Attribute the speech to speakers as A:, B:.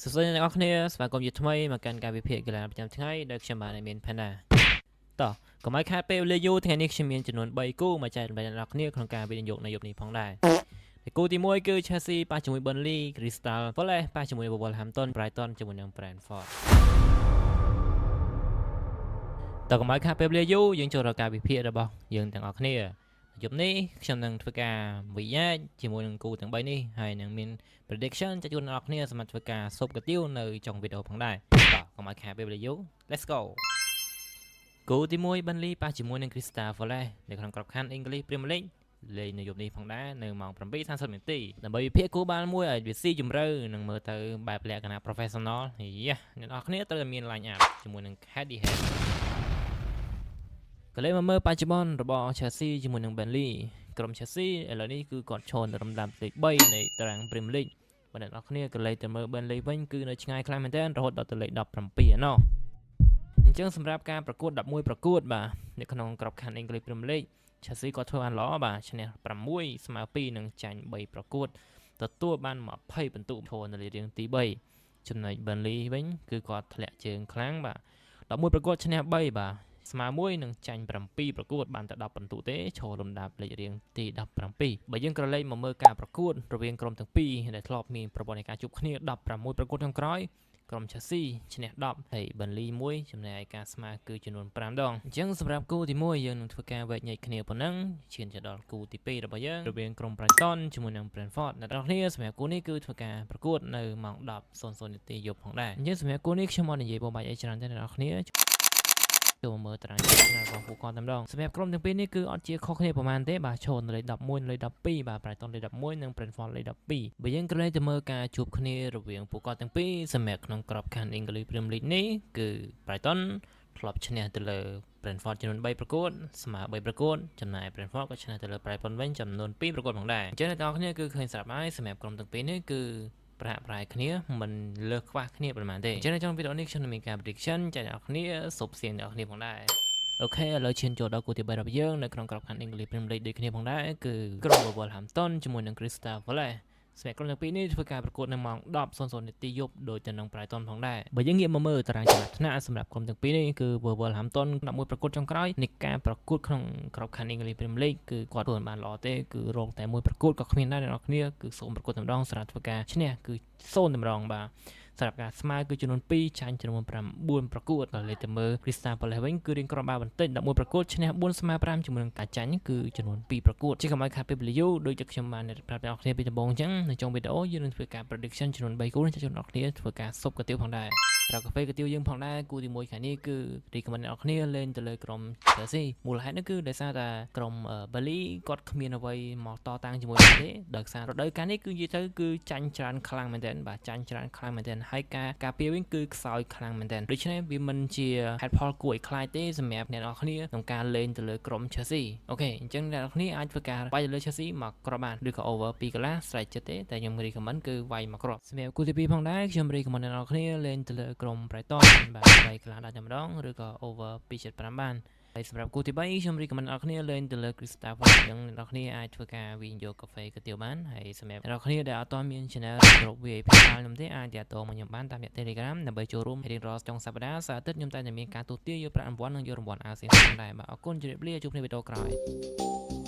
A: សួស្តីអ្នកទាំងអស់គ្នាស្វាគមន៍ជាថ្មីមកកាន់ការវិភាគកីឡាប្រចាំថ្ងៃដែលខ្ញុំបាទមាន Panda តោះកុំឲ្យខាតពេលវេលាយូរថ្ងៃនេះខ្ញុំមានចំនួន3គូមកចែករំលែកអ្នកទាំងអស់គ្នាក្នុងការវិនិយោគនៅយប់នេះផងដែរគូទី1គឺ Chelsea ប៉ះជាមួយ Burnley, Crystal Palace ប៉ះជាមួយ Wolverhampton, Brighton ជាមួយនឹង Brentford។ តោះកុំឲ្យខាតពេលវេលាយូរយើងចូលដល់ការវិភាគរបស់យើងទាំងអស់គ្នាយប់នេះខ្ញុំនឹងធ្វើការវិយាជាមួយនឹងគូទាំង3នេះហើយនឹងមាន prediction ចែកជូនអ្នកនរគ្នាសម្រាប់ធ្វើការស៊ុបកាទៀវនៅចុងវីដេអូផងដែរតោះកុំឲ្យខាតពេលវេលាយូរ Let's go! គូទី1 Burnley ប៉ះជាមួយនឹង Crystal Palace នៅក្នុងក្របខ័ណ្ឌ English Premier League លេងនៅយប់នេះផងដែរនៅម៉ោង8:30នាទីដើម្បីវិភាគគូបាល់មួយឲ្យវាស៊ីជម្រៅនិងមើលទៅបែបលក្ខណៈ professional យ៉ាអ្នកនរគ្នាត្រូវតែមាន line up ជាមួយនឹង Head Head ក៏លេខមកមើលបច្ចុប្បន្នរបស់ Chelsea ជាមួយនឹង Burnley ក្រុម Chelsea ឥឡូវនេះគឺគាត់ឈរនៅលំដាប់លេខ3នៃតារាង Premier League បើអ្នកនរគ្នាក៏លេខទៅមើល Burnley វិញគឺនៅឆ្ងាយខ្លាំងមែនទែនរហូតដល់ទៅលេខ17ឯណោះអញ្ចឹងសម្រាប់ការប្រកួត11ប្រកួតបាទនៅក្នុងក្របខ័ណ្ឌ English Premier League Chelsea ក៏ធ្វើបានល្អបាទឈ្នះ6ស្មើ2និងចាញ់3ប្រកួតទទួលបាន20ពិន្ទុឈរនៅលេខរៀងទី3ចំណែក Burnley វិញគឺគាត់ធ្លាក់ជើងខ្លាំងបាទ11ប្រកួតឈ្នះ3បាទស្មើ1និងចាញ់7ប្រកួតបានតែ10ពិន្ទុទេឈរលំដាប់លេខរៀងទី17បើយើងក្រឡេកមកមើលការប្រកួតរវាងក្រុមទាំងពីរដែលធ្លាប់មានប្រព័ន្ធនៃការជួបគ្នា16ប្រកួតចុងក្រោយក្រុម Chelsea ឈ្នះ10ហើយ Burnley 1ចំណែកឯការស្មើគឺចំនួន5ដងអញ្ចឹងសម្រាប់គូទី1យើងនឹងធ្វើការវែកញែកគ្នាប៉ុណ្ណឹងឈានទៅដល់គូទី2របស់យើងរវាងក្រុម Brighton ជាមួយនឹង Brentford អ្នកទាំងអស់គ្នាសម្រាប់គូនេះគឺធ្វើការប្រកួតនៅម៉ោង10:00នាទីយប់ផងដែរអញ្ចឹងសម្រាប់គូនេះខ្ញុំអត់និយាយបបាច់អីច្រើនទេអ្នកទាំងអស់គ្នាចូលមកមើលតារាងឆ្នរបស់ពួកគាត់តែម្ដងសម្រាប់ក្រុមទាំងពីរនេះគឺអត់ជាខុសគ្នាប្រហែលទេបាទឈរនៅលេខ11លេខ12បាទ Brighton លេខ11និង Brentford លេខ12បើយើងក្រឡេកទៅមើលការជួបគ្នារវាងពួកគាត់ទាំងពីរសម្រាប់ក្នុងក្របខ័ណ្ឌ English Premier League នេះគឺ Brighton ធ្លាប់ឈ្នះទៅលើ Brentford ចំនួន3ប្រកួតស្មើ3ប្រកួតចំណែក Brentford ក៏ឈ្នះទៅលើ Brighton វិញចំនួន2ប្រកួតផងដែរអញ្ចឹងអ្នកទាំងអស់គ្នាគឺឃើញស្រាប់ហើយសម្រាប់ក្រុមទាំងពីរនេះគឺប្រហាក់ប្រហែលគ្នាមិនលើសខ្វះគ្នាប៉ុន្មានទេអញ្ចឹងនៅក្នុងវីដេអូនេះខ្ញុំនឹងមានការ prediction ចែកអ្នកនរគ្នាសុបសៀងអ្នកនរគ្នាផងដែរ OK ឥឡូវឈានចូលដល់គូទី3របស់យើងនៅក្នុងក្របខ័ណ្ឌ English Premier League ដូចគ្នាផងដែរគឺក្រុម Wolverhampton ជាមួយនឹង Crystal Palace សម្រាប់ក្រុមទាំងពីរនេះធ្វើការប្រកួតនៅម៉ោង10:00នាទីយប់ដោយទៅនឹង Brighton ផងដែរបើយើងងាកមកមើលតារាងចំណាត់ថ្នាក់សម្រាប់ក្រុមទាំងពីរនេះគឺ Wolverhampton 11ប្រកួតចុងក្រោយនៃការប្រកួតក្នុងក្របខ័ណ្ឌ English Premier League គឺគាត់ធ្វើមិនបានល្អទេគឺរងតែមួយប្រកួតក៏គ្មានដែរអ្នកនរគ្នាគឺសូន្យប្រកួតតែម្ដងសម្រាប់ធ្វើការឈ្នះគឺ0តែម្ដងបាទសម្រាប់ការស្មើគឺចំនួន2ចាញ់ចំនួន9ប្រកួតដល់លេខទៅមើល Crystal Palace វិញគឺរៀងក្របបាបន្តិច11ប្រកួតឈ្នះ4ស្មើ5ជាមួយនឹងការចាញ់គឺចំនួន2ប្រកួតជាកុំឲ្យខាតពេលវេលាយូរដូចជាខ្ញុំបានប្រាប់អ្នកនរគ្នាពីដំបូងអញ្ចឹងនៅចុងវីដេអូយើងនឹងធ្វើការ prediction ចំនួន3គូនេះចែកជូនអ្នកនរគ្នាធ្វើការស៊ុបកាទៀវផងដែរក្រៅកាហ្វេកាទៀវយើងផងដែរគូទី1ខែនេះគឺ recommend អ្នកនរគ្នាលេងទៅលើក្រុម Chelsea មូលហេតុនោះគឺដោយសារតែក្រុម Burnley គាត់គ្មានអ្វីមកតតាំងជាមួយបានទេដោយសាររដូវកាលនេះគឺនិយាយទៅគឺចាញ់ច្រើនខ្លាំងមែនទែនបាទចាញ់ច្រើនខ្លាំងមែនទែនហើយការការពារវិញគឺខ្សោយខ្លាំងមែនទែនដូច្នេះវាមិនជាហេតុផលគួរឲ្យខ្លាចទេសម្រាប់អ្នកនរគ្នាក្នុងការលេងទៅលើក្រុម Chelsea OK អញ្ចឹងអ្នកនរគ្នាអាចធ្វើការវាយទៅលើ Chelsea មកគ្រាប់បានឬក៏ over 2កន្លះស្រេចចិត្តទេតែខ្ញុំ recommend គឺវាយមកគ្រាប់សម្រាប់គូទី2ផងដែរខ្ញុំ recommend អ្នកនរគ្នាលេងទៅលើក្រុម Brighton បាទ3កន្លះដល់តែម្ដងឬក៏ over 2.5បានហើយសម្រាប់គូទី3ខ្ញុំ recommend អ្នកនរគ្នាលេងទៅលើ Crystal Palace អញ្ចឹងអ្នកនរគ្នាអាចធ្វើការវិនិយោគកាហ្វេកាទៀវបានហើយសម្រាប់អ្នកនរគ្នាដែលអត់ទាន់មាន channel គ្រប់ VIP ខ្ញុំទេអាចទាក់ទងមកខ្ញុំបានតាមរយៈ Telegram ដើម្បីចូលរួមរៀងរាល់ចុងសប្តាហ៍សៅរ៍អាទិត្យខ្ញុំតែងតែមានការទូទាយយកប្រាក់រង្វាន់និងយករង្វាន់អាវផ្សេងៗដែរបាទអរគុណជម្រាបលាជួបគ្នាវីដេអូក្រោយ។